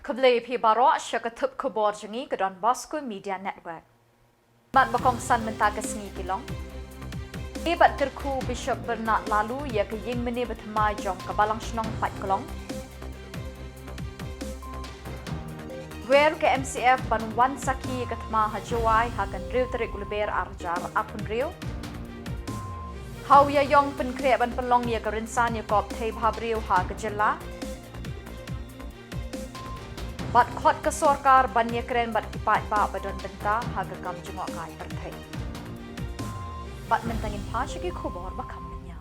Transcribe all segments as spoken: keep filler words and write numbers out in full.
Khublei phi baroh sha ka thup khubor jong ngi ka Don Bosco Media Network. Mat ba kongsan mynta ka sngi ki long. Plie bad kyrkhu Bishop Bernard Laloo ïa ka ïing mane bathymmai jong ka Balang Shnong Paitklong. Wer ka M C F ban wan sakhi ïa ka thma ha Jowai ha ka hynriew tarik u Lber ar hajar arphew hynriew. Ha u ïa ïong pynkhreh ban pynlong ïa ka rynsan ïa kop thei bhabriew ha ka jylla. Bad khot ka sorkar ban ïakren bad ki paidbah ba don bynta ha ka kam jngohkai pyrthei. Bad mynta ngin phai sha ki khubor ba kham bniah.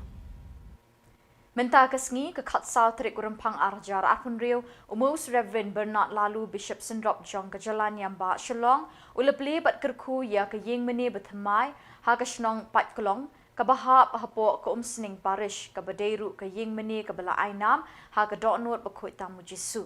Mynta ka sngi ka khatsaw tarik u Rymphang ar hajar arphew hynriew, u Most Reverend Bernard Laloo, Bishop Synrop jong ka jylla niam ba Shillong, u la plie bad kyrkhu ïa ka ïing mane bathymmai ha ka shnong Paitklong, kaba hap hapoh ka Umsning Parish, kaba dei ruh ka ïing mane kaba la ai nam ha ka dohnud bakhuid tam u Jisu.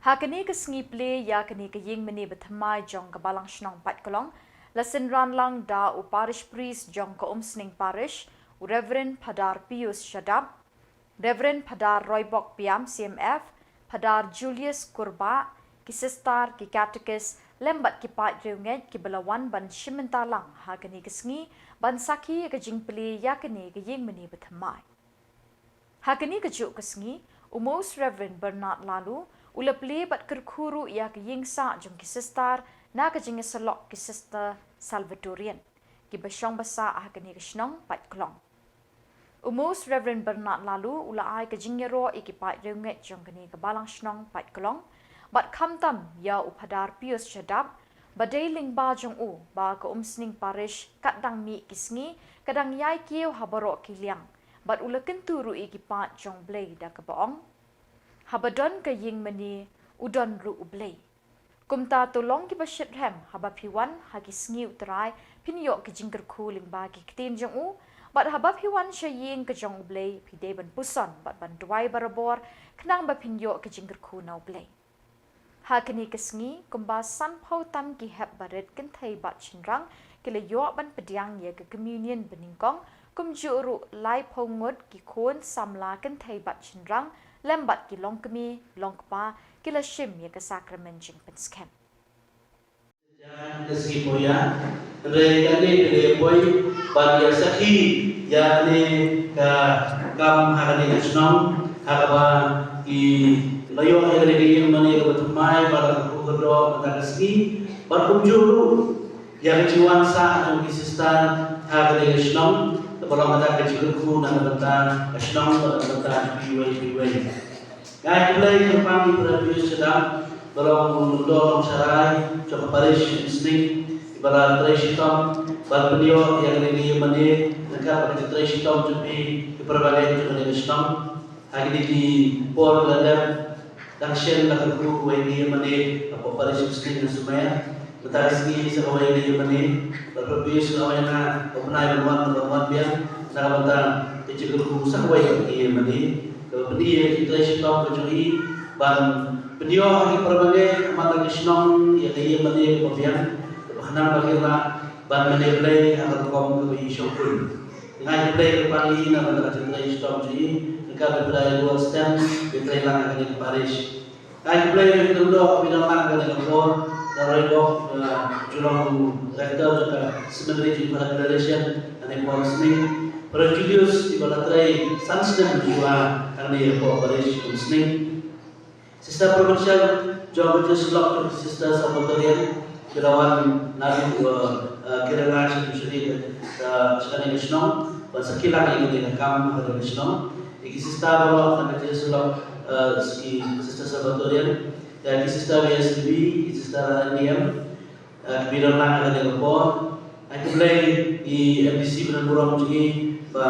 Ha kane ka sngi plie ïa kane ka ïing mane bathymmai jong ka Balang Shnong Paitklong, la synran lang da u Parish Priest jong ka Umsning Parish, u Reverend Phadar Pius Shadap, Reverend Phadar Roybok Biam C M F, Phadar Julius Kurbah, ki sister, ki katekis, lem bad ki paid riewngeit kiba la wan ban shim bynta lang ha kane ka sngi ban sakhi ïa ka jingplie ïa kane ka ïing mane bathymmai. Ha kane ka juh ka sngi, u Most Reverend Bernard Laloo, u la plie bad kyrkhu ruh ïa ka ïing sah jong ki sister, na ka jingïasyllok ki Sister Salvatorian, kiba shong ba sah ha kane ka shnong Paitklong. U Most Reverend Bernard Laloo u la ai ka jingïaroh ïa ki paid riewngeit jong kane ka Balang Shnong Paitklong, bad khamtam ïa u Phadar Pius Shadap, ba dei lyngba jong u ba ka Umsning Parish kat dang mih ki sngi ka dang ïai kiew ha baroh ki liang, bad u la kyntu ruh ïa ki paid jong U Blei da kaba ong, haba don ka ïing mane, u don ruh U Blei. Kumta to long kiba shitrhem haba phi wan ha ki sngi U Trai, phin ïoh ki jingkyrkhu lyngba ki ktien jong u, bad haba phi wan sha ïing ka jong U Blei, phi dei ban puson bad ban duwai barabor, khnang ba phin ïoh ki jingkyrkhu na U Blei. Ha kane ka sngi, kumba sanphew tam ki hep barit kynthei bad shynrang ki la ïoh ban pdiang ïa ka communion banyngkong, kumjuh ruh laiphew ngut ki khun samla kynthei bad shynrang, lem bad ki longkmie, longkpa, ki la shim ïa ka sakramen jingpynskhem. Ka sngi phoya, hynrei kane ka dei ka poi ban ïa sakhi ïa kane ka kam ha kane ka shnong, ha kaba ki la ïoh ïa kane ka ïing mane kaba thymmai ba la kyrkhu kyrdoh mynta ka sngi, bad kumjuh ruh ïa ka jingwan sah jong ki sister ha kane ka shnong, kaba long kata ka jingkyrkhu na ka bynta ka shnong bad na ka bynta kiwei kiwei. Nga ai khublei kyrpang ïa u Phadar Pius Shadap, ba long u lyngdoh longsharai jong ka parish Umsning, iba la trei shitom ban pynïoh ïa kane ka ïing mane, ryngkat bad ka jingtrei shitom jong phi ki para bangeit jong kane ka shnong. Ha kine ki por ki la dep, dang shen la kyrkhu kawei ka ïing mane hapoh parish Umsning ha Sumai. Mynta ka sngi sa kawei ka ïing mane, bad Phadar Pius u la ai na u bnai ban wan, ban wan biang na ka bynta ka jingkyrkhu sa kawei ka ïing mane, kaba pyni ïa ka jingtrei shitom ka jong i ban pynïoh ha ki para bangeit ha man la ki shnong ïa ka ïing mane kaba biang, kaba khnang ba kin lah ban mane Blei ha ka rukom kaba i shongkun. Nga ai khublei kyrpang ïa i na ka bynta ka jingtrei shitom jong i, ryngkat bad i Phadar Edward Stem, ba trei lang ha kane ka parish. Nga ai khublei ïa ki lyngdoh kiba don lang ha kane ka por, da Roybok, eh, ju long u rector jong ka seminary jong ka Phadar Clerencian, ha kane ka por Umsning. Phadar Julius, iba la trei san snem shuwa hangne hapoh parish Umsning. Sister Provincial jong ka jingïasyllok jong ki Sister Salvatorian, ki la wan naduh, eh, eh, Kerala sha, sha, eh, sha kane ka shnong ban sakhi lang ïa kane ka kam ha kane ka shnong. Ïa ki sister baroh na ka jingïasyllok, eh, ki Sister Salvatorian, ïa ki Sister B S D B, ki Sister R N D M, eh, kiba don lang ha kane ka por. Ai khublei ïa i M D C ba don burom jong ngi ba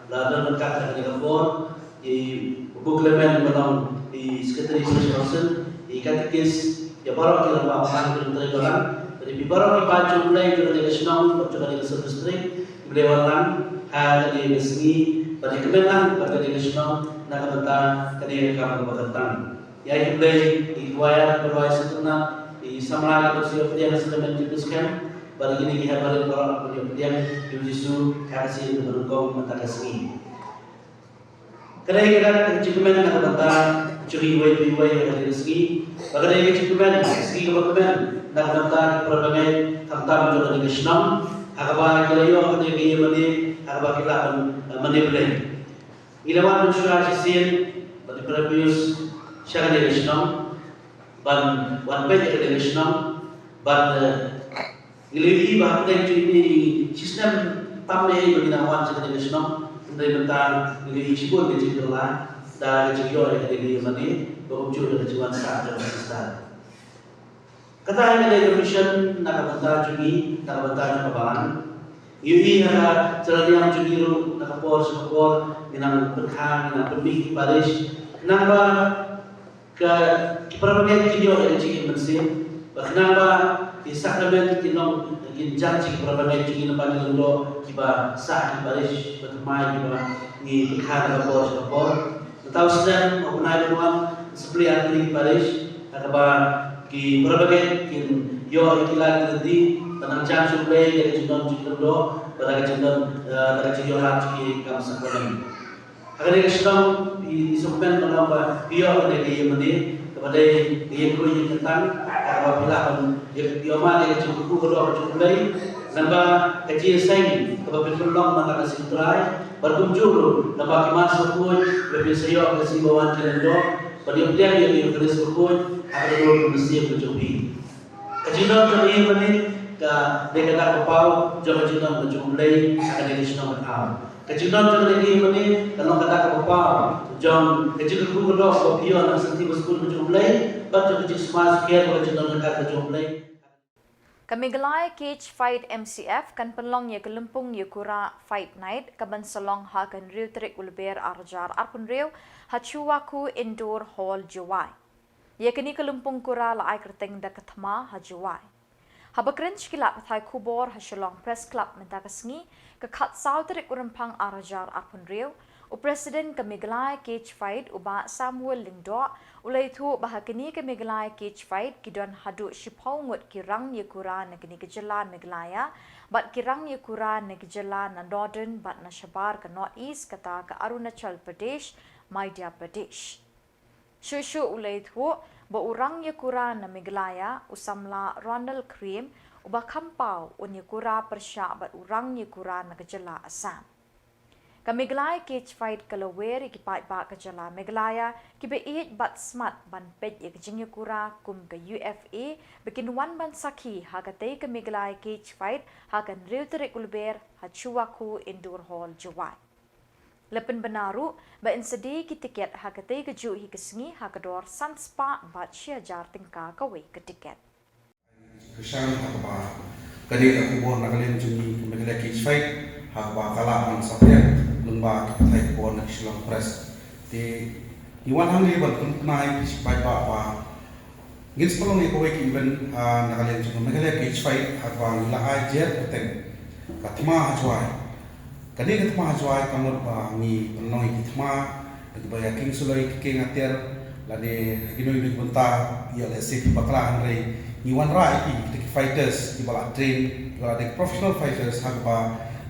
la don ryngkat ha kane ka por. Ïa i Pu Clement ba long i Secretary Parish Council, ïa i katekis, ïa baroh ki rangbah bhalang, ki nongtrei balang, bad ïa phi baroh ki paid jong U Blei jong kane ka shnong bad jong kane ka sub district, kiba la wan lang ha kane ka sngi ban ïakmen lang bad kane ka shnong na ka bynta kane ka kam kaba kyntang. Ïa i Blei, i choir, i choir, i samla, i samla, i samla, i samla, i samla, bad ïa kine ki hep barit baroh, i Blei, i Jisu, ha ka sien ba nyngkong mynta ka sngi. Kane ka dei ka jingkmen na ka bynta jong iwei pa iwei ha kane ka sngi. Ba ka dei ka jingkmen, ka sngi kaba kmen na ka bynta ki para bangeit khamtam jong kane ka shnong, ha kaba ki la ïoh kane ka ïingmane, ha kaba ki lah ban, eh, mane Blei. Ngi la wan mynshuwa shisien bad ngi privileged sha kane ka shnong, ban wan peit ïa kane ka shnong, bad, eh, ngi la ïohi ba hapdeng jong kine ki shisnem tam eh ba ngi nang wan sha kane ka shnong, hynrei mynta ngi la ïohi shibun ka jingkylla da ka jingïoh ïa kane ka ïingmane, ba kumjuh ïa ka jingwan sah jong ka sister. Kata hi ka dei ka mission na ka bynta jong ngi, na ka bynta jong ka balang. Ngi ïohi ha ka jingïalam jong ngi ruh, na ka por sha ka por ngi nang pynkha, ngi nang pynmih ki parish, khnang ba ka, ki para bangeit kin ïoh ïa ka jingim mynsiem, ba khnang ba ki sakramen kin long, kin jan sha ki para bangeit jong ngi, namar ngi long kiba sah ki parish ba thymmai kiba ngi pynkha na ka por sha ka por. Mynta u snem, u bnai ban wan, sa plie ar tylli ki parish ha kaba ki para bangeit kin ïoh ïa ki lad ki lynti ban nang jan sha U Blei da ka jingdon jingkyrdor, bad da ka jingdon, eh, da ka jingïoh lad jong ki kam sakramen. Ha kane ka shnong, ngi sngewkmen ban ong ba phi ïoh kane ka ïingmane kaba dei ka ïingkhuid ïingkhyntang, ha kaba phi lah ban ïoh mad ïa ka jingkyrkhu ka doh ka jong U Blei, lyngba ka jingïaseng kaba phin pynlong man la ka sngi U Trai, bad kumjuh ruh lyngba ki mass bakhuid ba phin sa ïoh ha ka sngi ba wan ka lyngdoh, ban ïoh pdiang ïa ka Eukharist bakhuid ha ka dur ka mynsiem ka jong phi. Ka jingdon jong ngi mynta ka dei ka dak ka paw jong ka jingdon ka jong U Blei ha kane ka shnong ka thaw. Ka jingdon jong ngi mynta ka long ka dak ka paw jong ka jingkyrkhu ka doh ka phi ïoh na ka santi ba sbun ka jong U Blei, bad jong ka jingsma sukher bad ka jingdon ka jong U Blei. Ka Meghalaya Cage Fight M C F kan pynlong ïa ka lympung ïakura Fight Night kaban sa long ha ka hynriew tarik u Lber ar hajar arphew hynriew ha Chuakhu Indoor Hall, Jowai. Ïa kane ka lympung kura la ai kyrteng da ka Thma ha Jowai. Haba kren sha ki lad pathai khubor ha Shillong Press Club mynta ka sngi, ka khatsaw tarik u Rymphang ar hajar arphew hynriew, u President ka Meghalaya Cage Fight u Bah Samuel Lyngdoh u la ïathuh ba ha kane ka Meghalaya Cage Fight ki don haduh shiphew ngut ki rang ïakura na kane ka jylla Meghalaya bad ki rang ïakura na ki jylla na Northern bad na shabar ka North East, kata ka Arunachal Pradesh, Madhya Pradesh. Shuh shuh u la ïathuh ba u rang ïakura na Meghalaya, u samla Ronald Krim, uba kham paw, un ïakura pyrshah bad u rang ïakura na ka jylla Assam. Ka Meghalaya Cage Fight ka la wer ïa ki paidbah ka jylla Meghalaya kiba ïeit bad smat ban peit ïa ka jingïakura kum ka U F A, ba kin wan ban sakhi ha katei ka Meghalaya Cage Fight ha ka hynriew tarik u Lber ha Chuakhu Indoor Hall, Jowai. La pynbna ruh ba yn sa die ki tiket ha katei kajuh hi ka sngi ha ka dor san spah bad shi hajar tyngka kawei ka tiket. Kyrshan ha kaba ka dei ka khubor na ka liang jong ngi ka Meghalaya Cage Fight ha kaba ka lah ban sa pynïaid lyngba ki pathai khubor na ki Shillong Press. Te ngi wan hangne ban pynbna ïa ki paidbah ba ngin sa pynlong ïa kawei ka event, ah, na ka liang jong ka Meghalaya Cage Fight ha kaba ngi la ai jer kyrteng ka Thma ha Jowai. Kane ka Thma ha Jowai ka mut ba ngi pynlong ïa ki thma, ïa kiba ïa kieng suloi, ki kieng atiar, lane ha kino kino ki bynta, ïa lehse ki bakla, hynrei ngi wanrah ïa ki, kita ki fighters kiba la train, kiba la dei professional fighters ha kaba,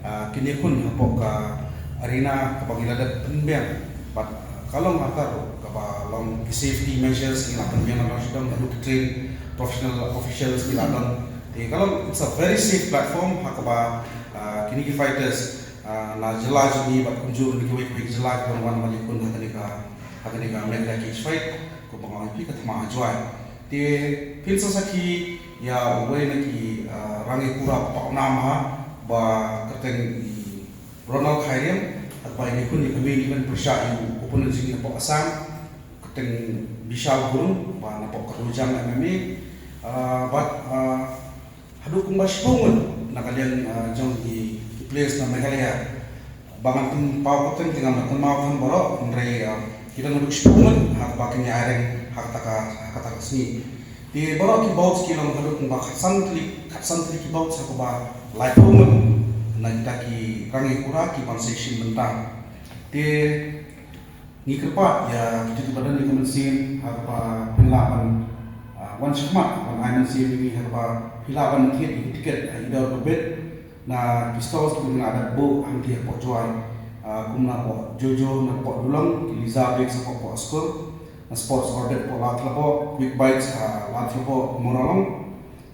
ah, kin ïakhun hapoh ka arena kaba ngi la dep pynbiang. Bad ka long artat ruh kaba long ki safety measures ngi la pynbiang na dong sha dong, haduh ki trained professional officials ngi la don. Te ka long, it's a very safe platform ha kaba, ah, kine ki fighters, ah, na jylla jong ngi bad kumjuh na kiwei kiwei ki jylla ki wan wan ban ïakhun ha kane ka, ha kane ka Meghalaya Cage Fight, kumba nga ong ïa phi, ka Thma ha Jowai. Te phin sa sakhi ïa uwei na ki, ah, rang ïakura ba pawnam ha, ba kyrteng i Ronald Khairiam, ha kaba yn ïakhun ïa ka main event pyrshah ïa u opponent jong ngi napoh Assam, kyrteng Bishal Gurung, ba napoh ka Rujang M M A, ah, bad, ah, haduh kumba shiphew ngut na ka liang, ah, jong ki, ki players na Meghalaya. Ba ngan pynpaw kyrteng te ngam lah pynmaw than baroh, hynrei, ah, ki don haduh shiphew ngut ha kaba kin ïa rank ha kata ka, ha kata ka sngi. Te baroh ki bouts ki long haduh kumba khatsan tylli, khatsan tylli ki bouts ha kaba laiphew ngut na kita ki rang ïakura ki ban sa shim bynta. Te ngi kyrpad ïa kito kiba don ïa ka mynsiem ha kaba phin lah ban, ah, wan shakhmat ban ai mynsiem ïa ngi ha kaba phi lah ban thied ïa ki tiket ha i dor ba bit na ki stalls kiba ngi la dep buh hangtei hapoh Jowai, ah, kum napoh Jojo, napoh Dulong, ki Liza Bakes hapoh Skur. Sports Orbit hapoh Ladthadlaboh, Quick Bites ha Ladthadlaboh, Mooralong,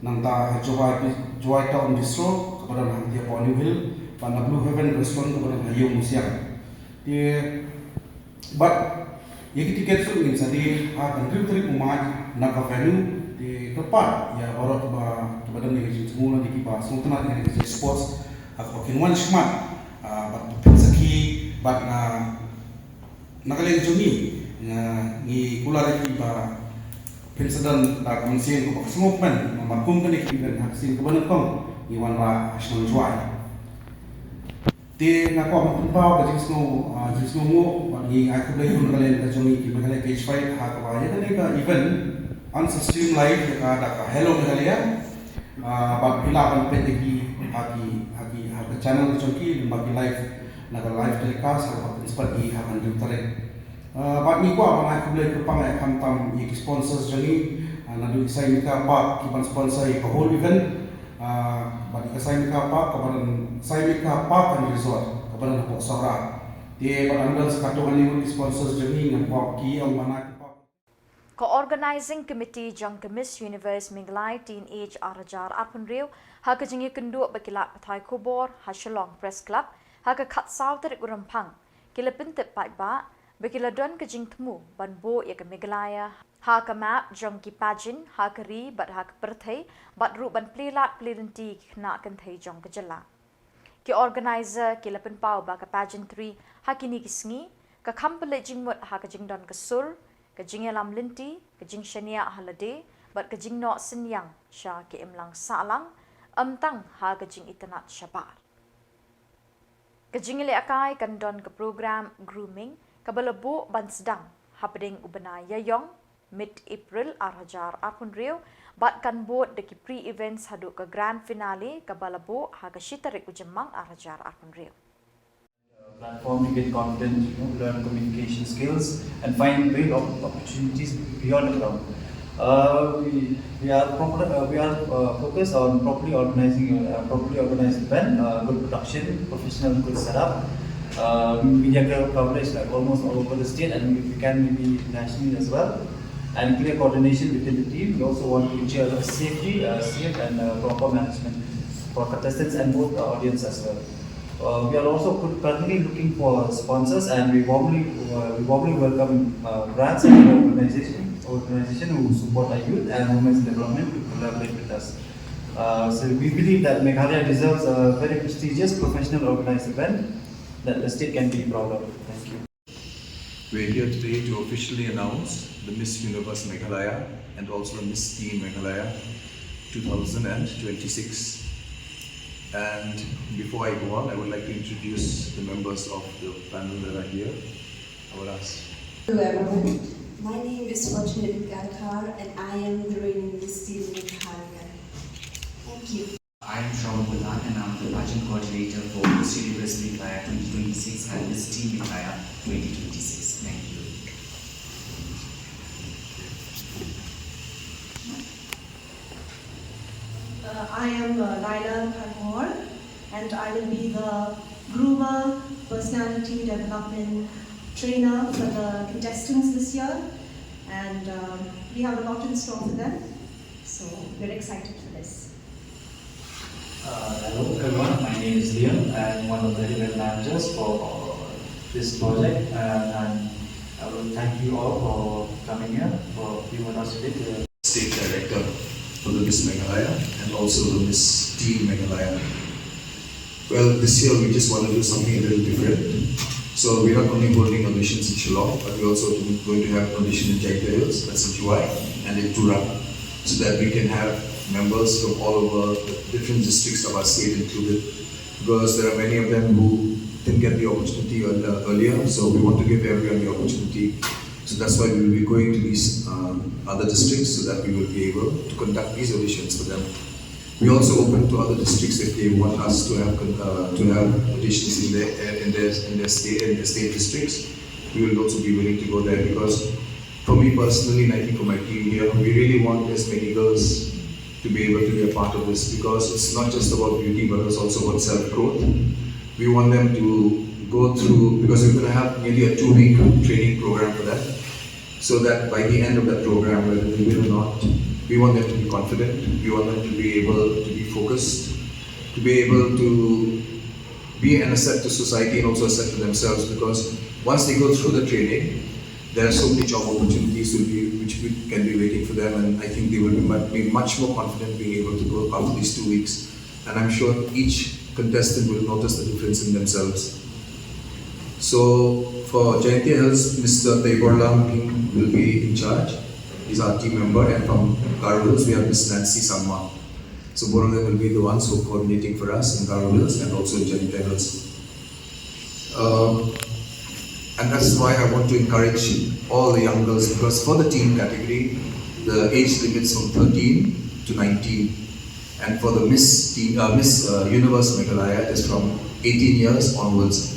nangta ha Jowai, Jowai Town Bistro kaba don hangne hapoh New Hill, bad na Blue Heaven Restaurant kaba don ha Ïew Musiang. Te bad ïa ki tiket ruh ngin sa die ha ka hynriew tarik u March na ka venue. Te kyrpad ïa baroh kiba, kiba don ïa ka jingthmu lane kiba sngewtynnat ïa ka jingïaseng sports, ha kaba kin wan shakhmat, ah, bad pynsakhi bad, ah, na ka liang jong ngi, nga, ngi kular ïa phi ba phin sa don da ka mynsiem kaba sngewkmen namar kum kane ka event ha ka sien kaba nyngkong ngi wanrah ha shnong Jowai. Te nga kwah ban pynpaw ka jingsngew, ah, jingsngewnguh bad ngi ai khublei na ka liang ka jong ngi ki Meghalaya Cage Fight ha kaba ïa kane ka event yn sa stream live ïa ka da ka Hello Meghalaya. Ah, bad phi lah ban peit ïa ki ha ki, ha ki, ha ka channel ka jong ki, lem bad ki live, na ka live telecast ha kaba pynsaphriang ïa ki ha ka hynriew tarik. Ah, bad ngi kwah ban ai khublei kyrpang eh khamtam ïa ki sponsors jong ngi, ah, naduh i Saimika Park kiban sponsor ïa ka whole event. Ah, bad ïa ka Saimika Park, kaba don Saimika Park and Resort kaba don hapoh Sohra. Te bad ngi don sa katto katne ki sponsors jong ngi, ngan kwah ki ong ban ai kyrpang. Ka Organising Committee jong ka Miss Universe Meghalaya Teenage ar hajar arphew hynriew ha ka jingïakynduh bad ki lad pathai khubor ha Shillong Press Club ha ka khatsaw tarik u Rymphang, ki la pyntip paidbah ba ki la don ka jingthmu ban buh ïa ka Meghalaya ha ka map jong ki pageant ha ka ri bad ha ka pyrthei, bad ruh ban plie lad plie lynti ïa ki khynnah kynthei jong ka jylla. Ki organizer ki la pynpaw ba ka pageantry ha kine ki sngi ka kham pynleit jingmut ha ka jingdon ka sur, ka jingïalam lynti, ka jingshaniah ha lade bad ka jingnoh synñiang sha ki imlang sahlang, ym tang ha ka jingitynnad shabar. Ka jingïalehkai kan don ka program grooming kaba la buh ban sdang hapdeng u bnai Ïaïong, mid April ar hajar arphew hynriew, bad kan bud da ki pre-events haduh ka grand finale kaba la buh ha ka shi tarik u Jymmang ar hajar arphew hynriew. Platform to get content, you know, learn communication skills, and find real op- opportunities beyond the ground. Uh, we, we are propo- uh, we are uh, focused on properly organizing uh, properly organized event, uh, good production, professional, good setup, uh, media co- coverage like almost all over the state, and if we can, maybe nationally as well. And clear coordination within the team. We also want to ensure a safety, uh, safe and uh, proper management for contestants and both the audience as well. Uh, we are also cur- currently looking for sponsors, and we warmly uh, we warmly welcome uh, brands and organization organization who support our youth and women's development to collaborate with us. Uh, so we believe that Meghalaya deserves a very prestigious professional organized event that the state can be proud of. Thank you. We're here today to officially announce the Miss Universe Meghalaya and also the Miss Teen Meghalaya two thousand twenty-six. And before I go on, I would like to introduce the members of the panel that are here. I would ask. Hello everyone, my name is Fortunate Gadkar and I am the reigning Miss Teen Meghalaya. Thank you. I am Shravan Pradhan and I'm the pageant coordinator for Miss Universe Meghalaya twenty twenty-six and Miss Teen Meghalaya twenty twenty-six. Thank you. Uh, I am uh, Laila Kharkongor and I will be the groomer, personality development trainer for the contestants this year, and um, we have a lot in store for them, so we're excited for this. Uh, hello everyone, my name is Liam. I am one of the event managers for this project, and, and I will thank you all for coming here, for being with us today. State director for the Miss Meghalaya and also the Miss Teen Meghalaya. Well, this year we just want to do something a little different. So we're not only holding auditions in Shillong, but we're also going to have an audition in Jaintia Hills, that's in Jowai, and in Tura, so that we can have members from all over the different districts of our state included, because there are many of them who didn't get the opportunity earl- earlier. So we want to give everyone the opportunity. So that's why we will be going to these um, other districts so that we will be able to conduct these auditions for them. We also open to other districts if they want us to have con- uh, to have auditions in their in their in their state in their state districts. We will also be willing to go there because for me personally, and I think for my team here, we really want as many girls to be able to be a part of this because it's not just about beauty, but it's also about self growth. We want them to go through, because we're going to have nearly a two week training program for that. so that by the end of that program, whether they win or not, we want them to be confident, we want them to be able to be focused, to be able to be an asset to society and also asset to themselves, because once they go through the training, there are so many job opportunities will be, which will, can be waiting for them, and I think they will be much, be much more confident being able to go after these two weeks. And I'm sure each contestant will notice the difference in themselves. So for Jaintia Hills, Mister Teibor Lamphing will be in charge. He's our team member, and from Garo Hills, we have Miss Nancy Sangma. So both of them will be the ones who are coordinating for us in Garo Hills and also in Jaintia Hills. Um, and that's why I want to encourage all the young girls, because for the teen category, the age limits from thirteen to nineteen. And for the Miss, teen, uh, Miss uh, Universe Meghalaya, it is from eighteen years onwards.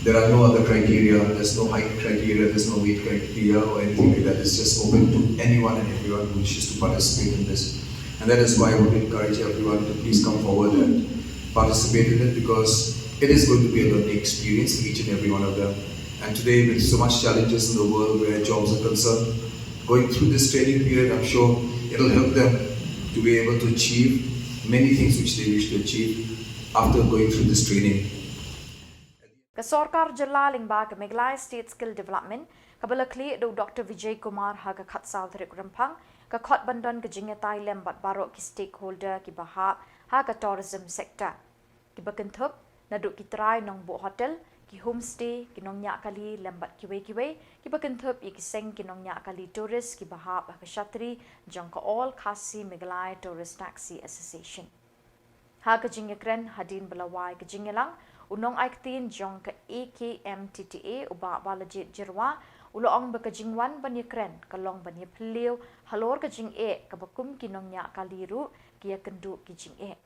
There are no other criteria, there's no height criteria, there's no weight criteria or anything like that. It's just open to anyone and everyone who wishes to participate in this. And that is why I would encourage everyone to please come forward and participate in it, because it is going to be a learning experience for each and every one of them. And today, with so much challenges in the world where jobs are concerned, going through this training period, I'm sure it'll help them to be able to achieve many things which they wish to achieve after going through this training. Ka sorkar jylla lyngba ka Meghalaya State Skill Development kaba la khlieh da u Doctor Vijay Kumar ha ka khatsaw tarik Rymphang ka khot ban don ka jingïatai lem bad baroh ki stakeholder kiba hap ha ka tourism sector, kiba kynthup naduh ki trai nongbuh hotel, ki homestay, ki nongñiah kali lem bad kiwei kiwei, kiba kynthup ïa ki seng ki nongñiah kali tourist kiba hap ha ka shatri jong ka All Khasi Meghalaya Tourist Taxi Association. Ha ka jingïakren hadien ba la wai ka jingïalang, u nongai ktien jong ka A K M T T A, u Bah Balajied Jyrwa, u la ong ba ka jingwan ban ïakren ka long ban ïaphylliew halor ka jingeh kaba kum ki nongñiah kali ruh ki ïakynduh ki jingeh.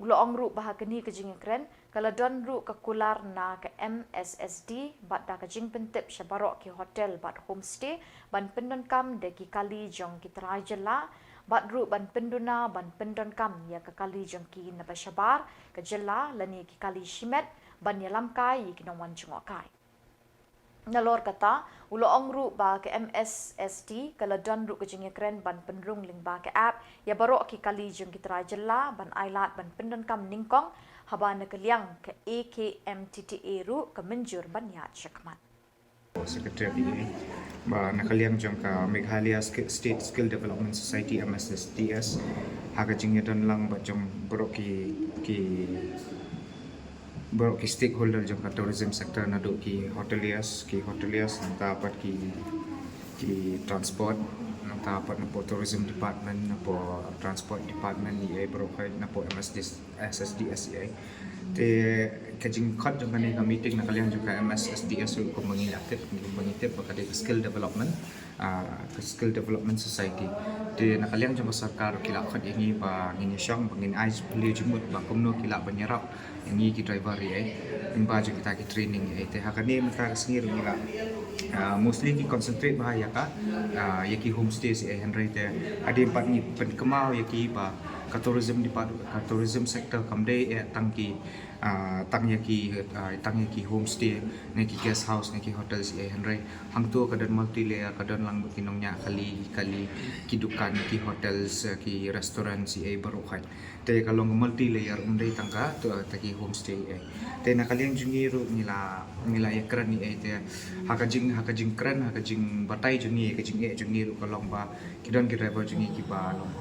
U la ong ruh ba ha kane ka jingïakren ka la don ruh ka kular na ka M S S D bad da ka jingpyntip sha baroh ki hotel bad homestay ban pyndonkam da ki kali jong ki trai jylla, bad ruh ban pynduna ban pyndonkam ïa ka kali jong ki naba shabar ka jylla lane ki kali shimet ban ïalam kai ïa ki nongwan jngohkai. Nalor kata, u la ong ruh ba ka M S S D ka la don ruh ka jingïakren ban pynrung lyngba ka app ïa baroh ki kali jong ki trai jylla ban ailad ban pyndonkam nyngkong, haba na ka liang ka A K M T T A ruh ka mynjur ban ïaid shakhmat. Secretary, ba na ka liang jong ka Meghalaya State Skill Development Society, M S S D S, ha ka jingïadon lang bad jong baroh ki, ki baroh ki stakeholder jong ka tourism sector, naduh ki hoteliers, ki hoteliers, nangta pat ki, ki transport, nangta pat napoh tourism department, napoh transport department, ïa baroh ka, napoh M S D S, S S D S ïa. Te ka jingkhot jong kane ka meeting na ka liang jong ka M S S D S ruh kumba ngi la tip, kumba ngi tip ba ka dei ka skill development, ah, ka skill development society. Te na ka liang jong ka sorkar ruh ki la khot ïa ngi ba ngin ïashong, ba ngin ai plie jingmut ba kumno ki lah ban ïarap ïa ngi ki driver ïa, lyngba jong kita ki training ïa. Te ha kane mynta ka sngi ruh ngi la, ah, mostly ki concentrate bha ïa ka, ah, ïa ki homestays ïa, hynrei te hadien pat ngi pynkynmaw ïa ki ba ka tourism department, ka tourism sector kam dei ïa tang ki, ah, tang ïa ki, ah, tang ïa ki homestay ne ki guest house ne ki hotels ïa, hynrei hangto ka don multi layer, ka don lang bad ki nongñiah kali, kali, ki dukan, ki hotels, eh, ki restaurants ïa baroh khoit. Te ka long multi layer, ym dei tang ka, to, ta ki homestay ïa. Te na ka liang jong ngi ruh ngi la, ngi la ïakren ïa, te ha ka jing, ha ka jingkren, ha ka jingbatai jong ngi, ka jingeh jong ngi ruh ka long ba ki don ki driver jong ngi kiba long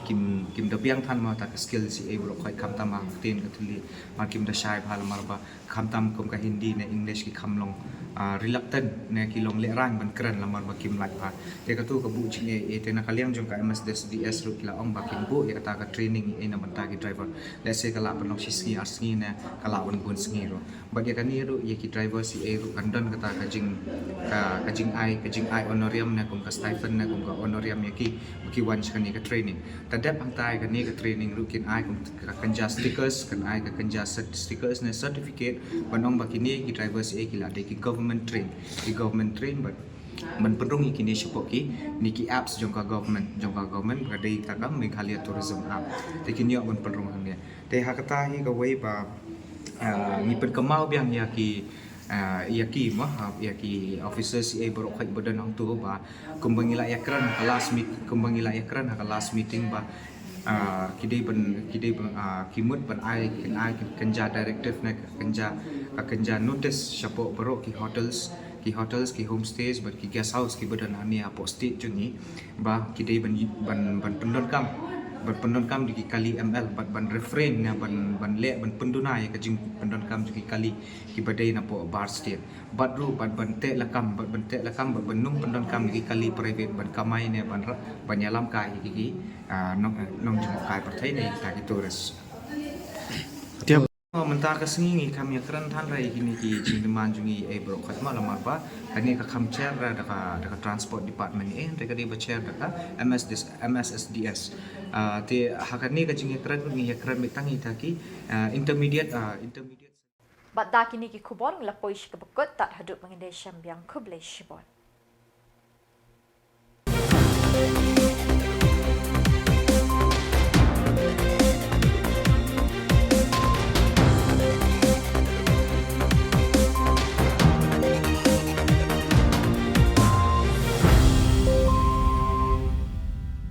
kim, kim da biang than mo ta ka skill ïa baroh khoit, khamtam ha ka ktien ka thylli, mar kim da shai bha, namar ba khamtam kum ka Hindi ne English ki kham long, ah, reluctant ne ki long lehraiñ ban kren, namar ba kim lait bha. Te kato ka buh jingeh ïa, te na ka liang jong ka M S S D S ruh ki la ong ba kin buh ïa kata ka training ïa na bynta ki driver. Lehse ka lah ban long shi sngi ar sngi ne ka lah ban bun sngi ruh. Bad ïa kane ruh ïa ki driver ïa ruh kan don kata ka jing, ka, ka jingai, ka jingai honorarium ne kum ka stipend ne kum ka honorarium ïa ki, ba ki wan sha kane ka training. Te dep hangta ïa kane ka training ruh kin ai kum ka kynja stickers, kan ai ka kynja cert-, stickers ne certificate ban ong ba kine ki driver ïa ki la dei ki government train, ki government train bad ban pynrung ïa kine shapoh kine ki apps jong ka government, jong ka government, ka dei kata ka Meghalaya Tourism App. Te kin ïoh ban pynrung hangne. Te ha kata hi kawei ba, ah, ngi pynkynmaw biang ïa ki, Ah, ïa ki mo, ah, ïa ki officers ïa baroh khoit ba don hangto ba kumba ngi la ïakren ha ka last meet, kumba ngi la ïakren ha ka last meeting ba, ah, ki dei ban, ki dei ban, ah, ki mut ban ai, kin ai, kin, kynja directive ne ka kynja, ka kynja notice shapoh baroh ki hotels, ki hotels, ki homestays bad ki guest house kiba don hangne hapoh state jong ngi ba ki dei ban, ban, ban pyndonkam, ban pyndonkam da ki kali M L bad ban refrain ne ban, ban leh ban pynduna ïa ka jingpyndonkam jong ki kali kiba dei napoh bar state. Bad ruh ban, ban teh lakam, ban, ban teh lakam, ban, ban nym pyndonkam ïa ki kali private ban kamai ne ban ra-, ban ïalam kai ïa ki, ah, nong, nongjngohkai pyrthei ne ïa kita ki tourist. Tiap. Oh, mynta ka sngi ngi kham ïakren than re ïa kine ki jingdemand jong ngi, eh, baroh khoit mo, namar ba kane ka kham chair da ka, da ka transport department, eh, da ka dei ba chair da ka M S D S, M S S D S. Ah, te ha kane ka jingïakren ngi ïakren beit tang ïa kita ki, ah, intermediate, ah, intermediate. Bad da kine ki khubor ngi la poi sha kaba kut, tad haduh ban ïadei shem biang, khublei shibun.